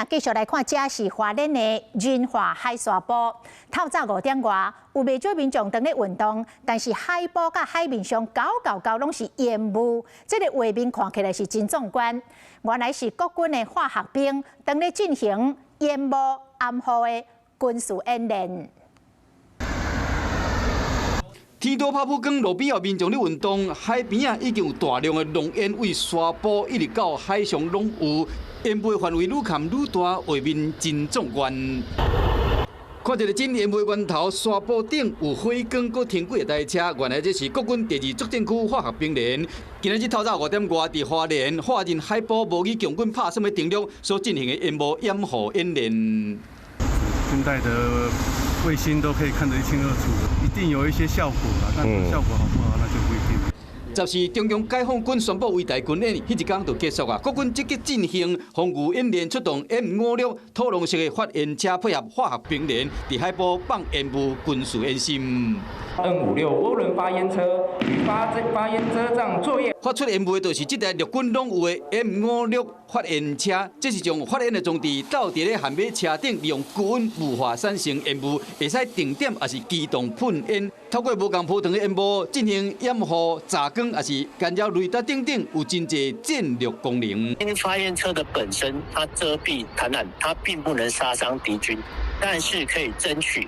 繼續來看，這是花蓮的仁化海沙埔。透早5點外，有袂少民眾當咧運動，但是海埔佮海面上厚厚厚攏是煙霧，這個畫面看起來是真壯觀。原來是國軍的化學兵當咧進行煙霧掩護的軍事演練。天多拍曝光，路邊有民眾咧運動，海邊啊已經有大量的濃煙，對沙埔一直到海上攏有煙霧範圍愈擴愈大，畫面真壯觀。看這个真煙霧源頭，沙埔頂有火光，閣停幾台車，原來這是國軍第二作戰區化學兵連。今仔日透早5點外，佇花蓮化仁海埔模擬共軍拍算欲登陸所進行的煙霧掩護演練。現代的衛星都可以看得一清二楚，一定有一些效果啦，但效果好不好，那就不一定。14中共解放軍宣布圍台軍演，彼一工就結束啊！國軍積極進行防禦演練，出動 M56土龍式的發煙車，配合化學兵連，佇海埔放煙霧軍事演習。 M56渦輪發煙車與發煙遮障作業。發出煙霧的就是這台陸軍攏有的 M56發煙車，這是將發煙的裝置倒佇咧悍馬車頂，利用高溫霧化產生煙霧，會使定點抑是機動噴煙，透過無仝波長的煙霧進行掩護、閘光，抑是干擾雷達等等，有真濟戰略功能。因為發煙車的本身，它遮蔽坦坦，它並不能殺傷敵軍，但是可以爭取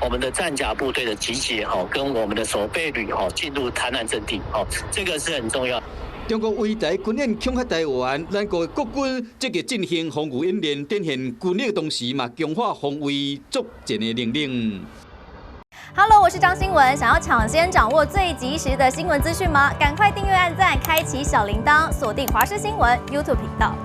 我們的戰甲部隊的集結，哦，跟我們的守備旅，哦，進入灘岸陣地，哦，這個是很重要。中國圍台軍演恐嚇台灣，咱國國軍積極進行防禦演練，展現軍力的同時，嘛強化防衛作戰的能力。 Hello，我是張新聞，想要搶先掌握最及時的新聞資訊嗎？趕快訂閱、按讚、開啟小鈴鐺，鎖定華視新聞 YouTube 頻道。